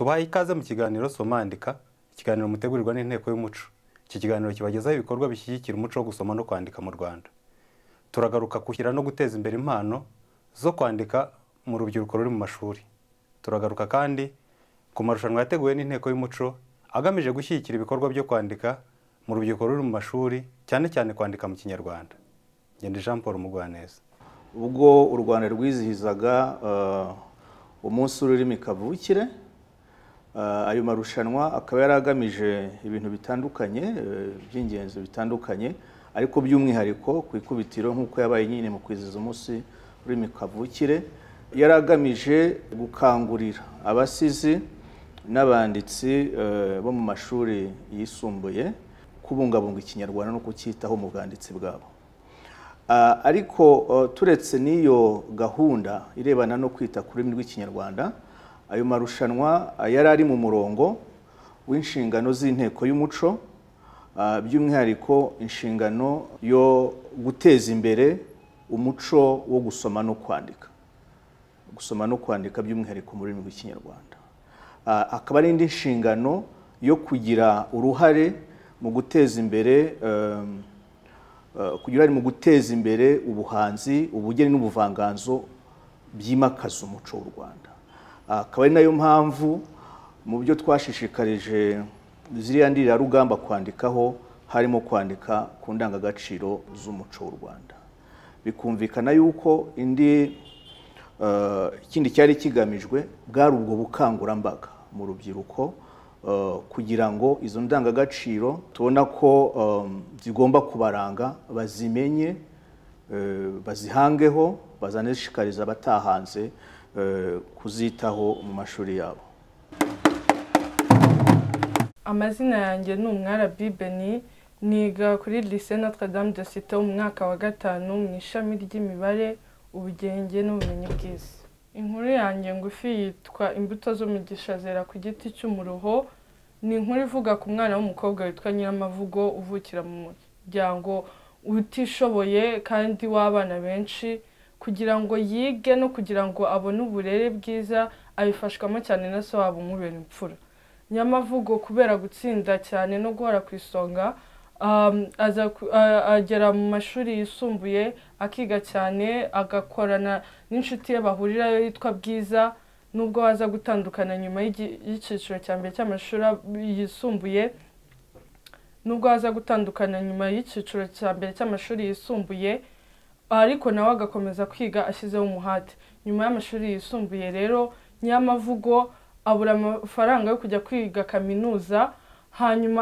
Tubahaye ikaze mu kiganiro Soma Andika, ikiganiro mutegurirwa n'Inteko y'Umuco. Iki kiganiro kibagezaho ibikorwa bishyigikira umuco wo gusoma no kwandika mu Rwanda. Turagaruka kushyira no guteza imbere impano zo kwandika mu rubyiruko ruri mu mashuri. Turagaruka kandi ku marushanwa yateguwe n'Inteko y'Umuco agamije gushyigikira ibikorwa byo kwandika mu rubyiruko ruri mu mashuri, cyane cyane kwandika mu Kinyarwanda. Ngende Jean Paul Mugwaneza. Ubwo u Rwanda rwizihizaga umunsi w'ururimi kavukire, ayo marushanwa akaba yaragamije ibintu bitandukanye by'ingenzi bitandukanye, ariko by'umwihariko ku ikubitiro nk'uko yabaye nyine mu kwizihiza umunsi w'ururimi kavukire, yaragamije gukangurira abasizi n'abanditsi bo mu mashuri yisumbuye kubungabunga Ikinyarwanda no kucyitaho mu bwanditsi bwabo. Ariko turetse n'iyo gahunda irebana no kwita ku rurimi rw'Ikinyarwanda, ayo marushanwa yari ari mu murongo w'inshingano z'Inteko y'Umuco, by'umwihariko inshingano yo guteza imbere umuco wo gusoma no kwandika, gusoma no kwandika by'umwihariko mu rurimi rw'Ikinyarwanda. Akaba ari indi nshingano yo kugira uruhare mu guteza imbere kugira uruhare mu guteza imbere ubuhanzi, ubugeni n'ubuvanganzo byimakaza umuco w'u Rwanda. Akaba ari nayo mpamvu mu byo twashishikarije ziriya ndirarugamba kwandikaho harimo kwandika ku ndangagaciro z'umuco w'u Rwanda. Bikumvikana yuko indi ikindi cyari kigamijwe bwari ubwo bukangurambaga mu rubyiruko, kugira ngo izo ndangagaciro tubona ko zigomba kubaranga bazimenye, bazihangeho, bazanishikariza abatahanze kuzitaho mu mashuri yabo. Amazina yanjye ni Umwara Bibeni, niga kuri Lycée Notre Dame de Cité mu mwaka wa 5 mu ishami ry'imibare, ubugenge n'ubumenyi bw'isi. Inkuru yanjye ngufi yitwa Imbuto z'umugisha zera ku giti cy'umuruho. Ni inkuru ivuga ku mwana w'umukobwa witwa Nyiramavugo uvukira mu muryango utishoboye kandi w'abana benshi. Kugira ngo yige no kugira ngo abone uburere bwiza abifashwamo cyane na se wabo umubera imfura. Nyiramavugo kubera gutsinda cyane no guhora ku isonga, agera mu mashuri yisumbuye akiga cyane, agakorana n'inshuti ye bahurirayo yitwa Bwiza, nubwo baza gutandukana nyuma y'icyiciro cya mbere cy'amashuri yisumbuye, nubwo baza gutandukana nyuma y'icyiciro cya mbere cy'amashuri yisumbuye, ariko nawe agakomeza kwiga ashyizeho umuhate. Nyuma y'amashuri yisumbuye rero Nyiramavugo abura amafaranga yo kujya kwiga kaminuza, hanyuma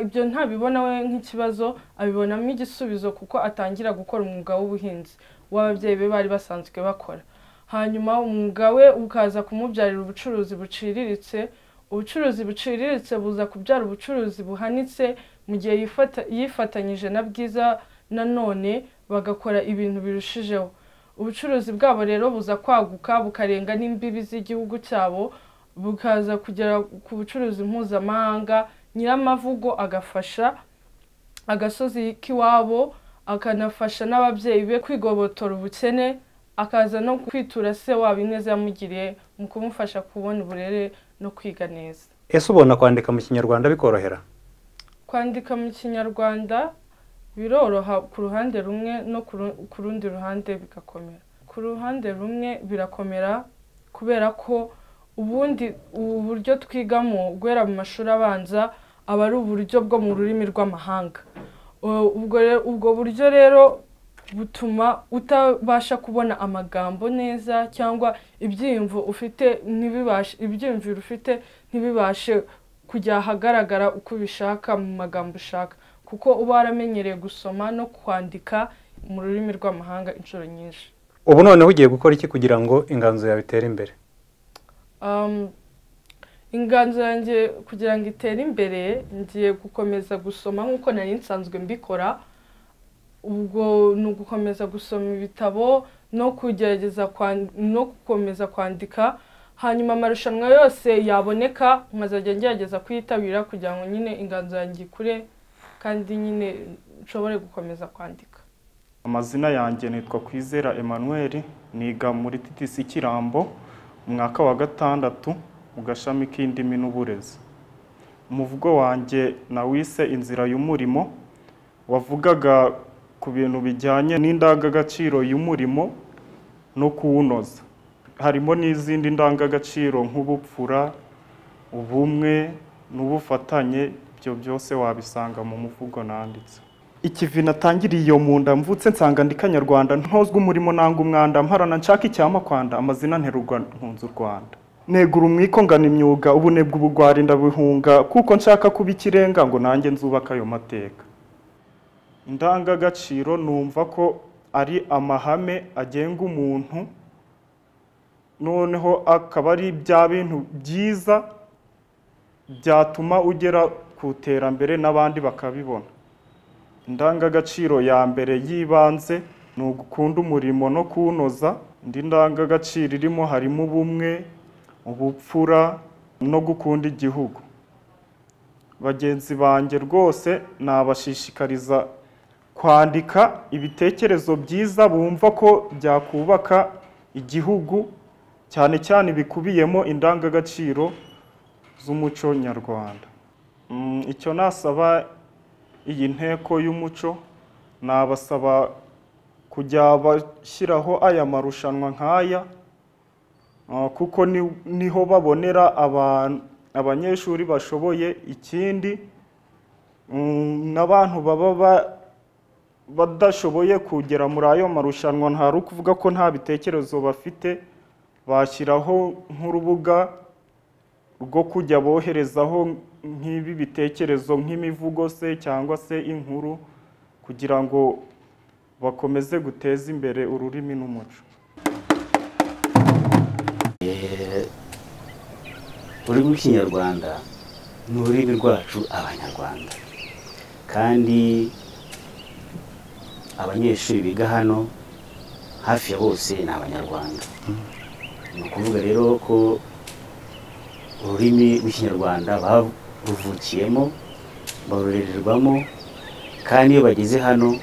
ibyo ntabibona we nk'ikibazo, abibonamo igisubizo kuko atangira gukora umwuga w'ubuhinzi w'ababyeyi be bari basanzwe bakora. Hanyuma umwuga we ukaza kumubyarira ubucuruzi buciriritse, ubucuruzi buciriritse buza kubyara ubucuruzi buhanitse, mu gihe yifatanyije na Bwiza nanone bagakora ibintu birushijeho. Ubucuruzi bwabo rero buza kwaguka bukarenga n'imbibi z'igihugu cyabo, bukaza kugera ku bucuruzi mpuzamahanga. Nyiramavugo agafasha agasozi k'iwabo, akanafasha n'ababyeyi be kwigobotora ubukene, akaza no kwitura se wabo ineza yamugiriye mu kumufasha kubona uburere no kwiga neza. Ese ubona kwandika mu Kinyarwanda bikorohera? Kwandika mu Kinyarwanda biroroha ku ruhande rumwe, no ku rundi ruhande bigakomera. Ku ruhande rumwe birakomera kubera ko ubundi uburyo twigamo guhera mu mashuri abanza aba ari uburyo bwo mu rurimi rw'amahanga. Ubwo buryo rero butuma utabasha kubona amagambo neza, cyangwa ibyiyumvo ufite ntibibashe, ibyiyumviro ufite ntibibashe kujya ahagaragara uko ubishaka mu magambo ushaka, kuko uba waramenyereye gusoma no kwandika mu rurimi rw'amahanga inshuro nyinshi. Ubu noneho ugiye gukora iki kugira ngo inganzo yawe itere imbere? Inganzo yanjye kugira ngo itere imbere, ngiye gukomeza gusoma nk'uko nari nsanzwe mbikora. Ubwo ni ugukomeza gusoma ibitabo no kugerageza no gukomeza kwandika, hanyuma amarushanwa yose yaboneka nkazajya ngerageza kuyitabira kugira ngo nyine inganzo yanjye ikure kandi nyine nshobore gukomeza kwandika. Amazina yanjye nitwa Kwizera Emmanuel, niga muri TTC Kirambo mu mwaka wa 6. mu gashami k'indimi n'uburezi. Umuvugo wanjye nawise inzira y'umurimo, wavugaga ku bintu bijyanye n'indangagaciro y'umurimo no kuwunoza. Harimo n'izindi ndangagaciro nk'ubupfura, ubumwe n'ubufatanye, ibyo byose wabisanga mu muvugo nanditse. Ikivi natangiriye iyo mu nda, mvutse nsanga ndi Kanyarwanda, ntozwa umurimo nanga umwanda, mparana nshaka icyampa kwanda, amazina nterurwa nkunze u Rwanda. Negura umwiko ngana imyuga, ubunebwe ubugwari ndabihunga, kuko nshaka kuba ikirenga ngo nanjye nzubaka ayo mateka. Indangagaciro numva ko ari amahame agenga umuntu, noneho akaba ari bya bintu byiza byatuma ugera ku iterambere n'abandi bakabibona. Indangagaciro ya mbere y'ibanze ni ugukunda umurimo no kuwunoza. Indi ndangagaciro irimo harimo ubumwe, ubupfura no gukunda igihugu. Bagenzi banjye rwose nabashishikariza kwandika ibitekerezo byiza bumva ko byakubaka igihugu, cyane cyane bikubiyemo indangagaciro z'umuco nyarwanda. Icyo nasaba iyi nteko y'umuco, nabasaba kujya bashyiraho aya marushanwa nk'aya, kuko niho babonera abanyeshuri bashoboye. Ikindi n'abantu baba badashoboye kugera muri ayo marushanwa, ntari ukuvuga ko nta bitekerezo bafite, bashyiraho nk'urubuga rwo kujya boherezaho nk'ibi bitekerezo nk'imivugo se cyangwa se inkuru, kugira ngo bakomeze guteza imbere ururimi n'umuco. Ururimi rw'Ikinyarwanda ni ururimi rwacu Abanyarwanda, kandi abanyeshuri biga hano hafi ya bose ni Abanyarwanda. Ni ukuvuga rero ko ururimi rw'Ikinyarwanda baruvukiyemo, barurererwamo, kandi iyo bageze hano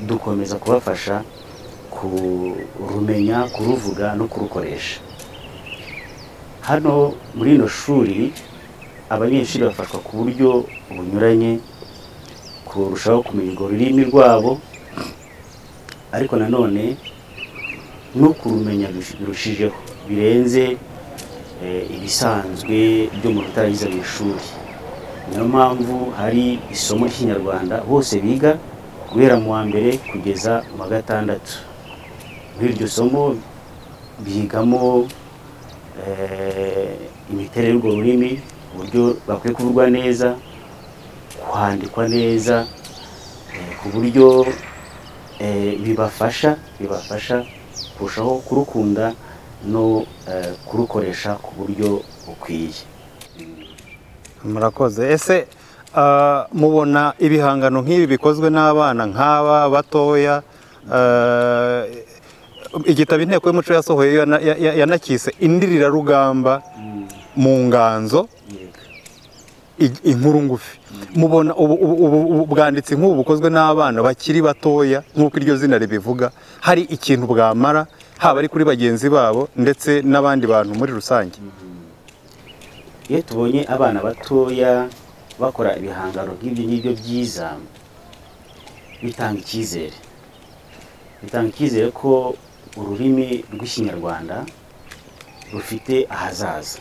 dukomeza kubafasha kurumenya, kuruvuga no kurukoresha. Hano muri ino shuri abanyeshuri bafashwa ku buryo bunyuranye kurushaho kumenya urwo rurimi rwabo, ariko nanone no kurumenya birushijeho, birenze ibisanzwe byo mu rutarangiza mu ishuri. Niyo mpamvu hari isomo ry'Ikinyarwanda bose biga guhera mu wa mbere kugeza mu wa gatandatu. Muri iryo somo bigamo imiterere y'urwo rurimi, uburyo bakwiye kuvugwa neza, kwandikwa neza, ku buryo bibafasha kurushaho kurukunda no kurukoresha ku buryo bukwiye. Murakoze. Ese mubona ibihangano nk'ibi bikozwe n'abana nk'aba batoya, igitabo Inteko y'Umuco yasohoye yanakise Indirirarugamba mu nganzo inkuru ngufi, mubona ubu bwanditsi nk'ubu bukozwe n'abana bakiri batoya nk'uko iryo zina ribivuga, hari ikintu bwamara haba ari kuri bagenzi babo ndetse n'abandi bantu muri rusange? Iyo tubonye abana batoya bakora ibihangano nk'ibyo ngibyo byiza, bitanga icyizere, bitanga icyizere ko ururimi rw'Ikinyarwanda rufite ahazaza,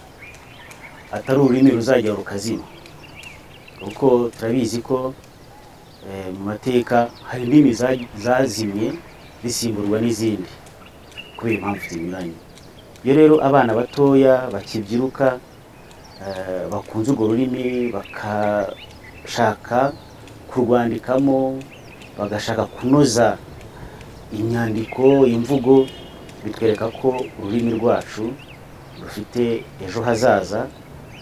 atari ururimi ruzajya rukazima. Kuko turabizi ko mu mateka hari indimi zazimye zisimburwa n'izindi kubera impamvu zinyuranye. Iyo rero abana batoya bakibyiruka bakunze urwo rurimi, bakashaka kurwandikamo, bagashaka kunoza inyandiko, imvugo, bitwereka ko ururimi rwacu rufite ejo hazaza,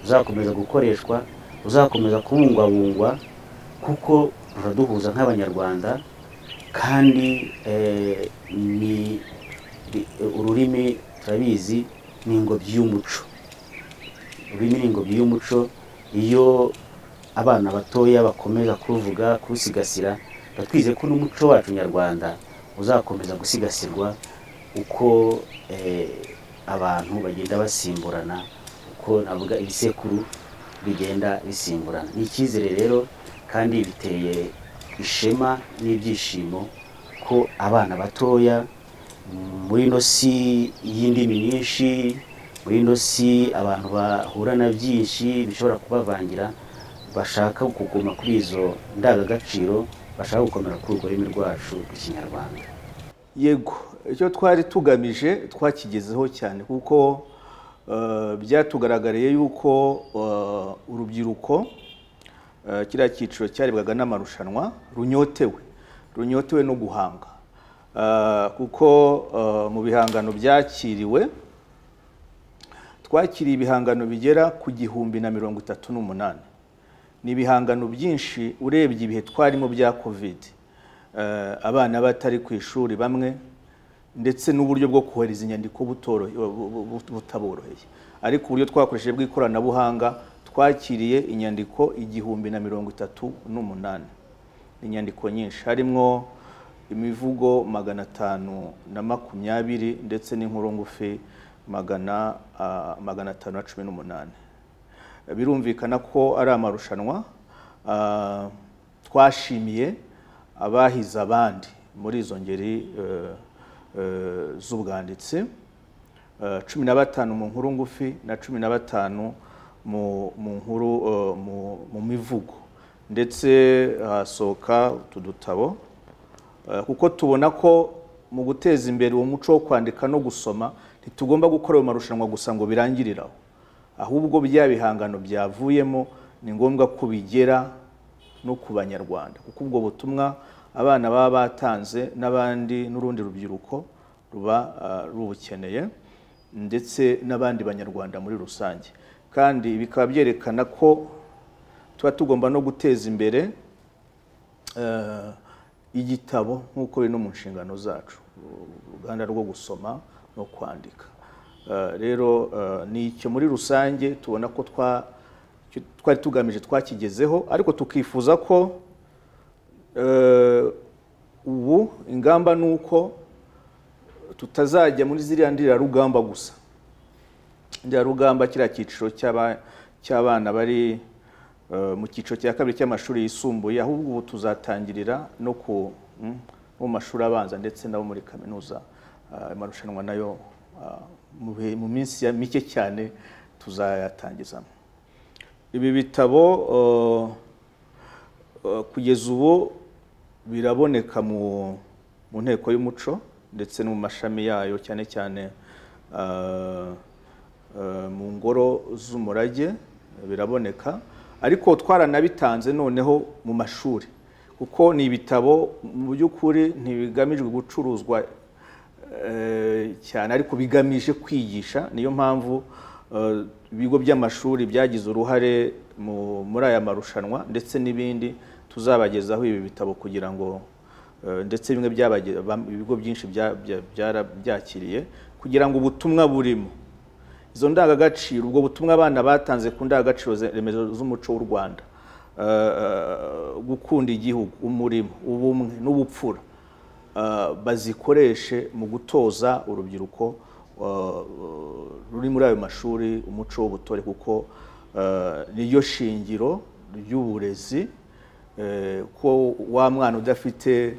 ruzakomeza gukoreshwa, ruzakomeza kubungwabungwa, kuko ruraduhuza nk'Abanyarwanda. Kandi ni ururimi turabizi ni ingobyi y'umuco. Ururimi ni ingobyi y'umuco. Iyo abana batoya bakomeza kuruvuga, kurusigasira, batwize ko n'umuco wacu nyarwanda uzakomeza gusigasirwa uko abantu bagenda basimburana, uko Uko navuga ibisekuru bigenda bisimburana, ni icyizere rero kandi biteye ishema n'ibyishimo ko abana batoya muri ino si y'indimi nyinshi, muri ino si abantu bahura na byinshi bishobora kubavangira, bashaka kuguma kuri izo ndangagaciro, bashaka gukomera kuri urwo rurimi rwacu rw'Ikinyarwanda. Yego, icyo twari tugamije twakigezeho cyane, kuko byatugaragariye yuko urubyiruko kiriya cyiciro cyarebwaga n'amarushanwa runyotewe no guhanga, kuko mu bihangano byakiriwe twakiriye ibihangano bigera ku 1038. Ni ibihangano byinshi urebye ibihe twarimo bya Covid, abana batari ku ishuri bamwe, ndetse n'uburyo bwo kohereza inyandiko butaboroheye, ariko uburyo twakoresheje bw'ikoranabuhanga twakiriye inyandiko 1038. Inyandiko nyinshi harimo imivugo 520 ndetse n'inkuru ngufi 518. Birumvikana ko ari amarushanwa twashimiye abahize abandi muri izo ngeri z'ubwanditsi, 15 mu nkuru ngufi na 15 mu nkuru mu mivugo, ndetse hasohoka utu dutabo, kuko tubona ko mu guteza imbere uwo muco wo kwandika no gusoma ntitugomba gukora ayo marushanwa gusa ngo birangiriraho, ahubwo bya bihangano byavuyemo ni ngombwa ko bigera no ku Banyarwanda, kuko ubwo butumwa abana baba batanze n'abandi n'urundi rubyiruko ruba rubukeneye, ndetse n'abandi Banyarwanda muri rusange. Kandi bikaba byerekana ko tuba tugomba no guteza imbere igitabo nk'uko biri no mu nshingano zacu, uruganda rwo gusoma no kwandika. Rero ni icyo muri rusange tubona ko twari tugamije twakigezeho, ariko tukifuza ko ubu ingamba nuko tutazajya muri ziriya ndirarugamba gusa. Ndirarugamba kiriya cyiciro cy'abana bari mu cyiciro cya kabiri cy'amashuri yisumbuye, ahubwo ubu tuzatangirira no ku mu mashuri abanza ndetse nabo muri kaminuza. Amarushanwa nayo mu minsi mike cyane tuzayatangizamo. Ibi bitabo kugeza ubu biraboneka mu nteko y'umuco ndetse no mu mashami yayo, cyane cyane mu ngoro z'umurage biraboneka, ariko twaranabitanze noneho mu mashuri, kuko ni ibitabo mu by'ukuri ntibigamijwe gucuruzwa cyane, ariko bigamije kwigisha. Niyo mpamvu ibigo by'amashuri byagize uruhare muri aya marushanwa ndetse n'ibindi tuzabagezaho ibi bitabo, kugira ngo ndetse bimwe ibigo byinshi byakiriye, kugira ngo ubutumwa burimo izo ndangagaciro, ubwo butumwa abana batanze ku ndangagaciro remezo z'umuco w'u Rwanda, gukunda igihugu, umurimo, ubumwe n'ubupfura, bazikoreshe mu gutoza urubyiruko ruri muri ayo mashuri umuco w'ubutore, kuko niyo shingiro ry'uburezi. Ko wa mwana udafite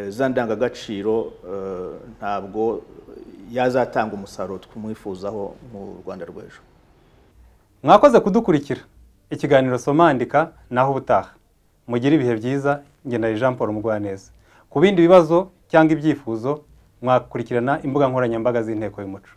za ndangagaciro ntabwo yazatanga umusaruro twumwifuzaho mu Rwanda rw'ejo. Mwakoze kudukurikira ikiganiro Soma Andika, naho ubutaha mugire ibihe byiza. Njye na Jean Paul Mugwaneza. Ku bindi bibazo cyangwa ibyifuzo mwakurikirana imbuga nkoranyambaga z'Inteko y'Umuco.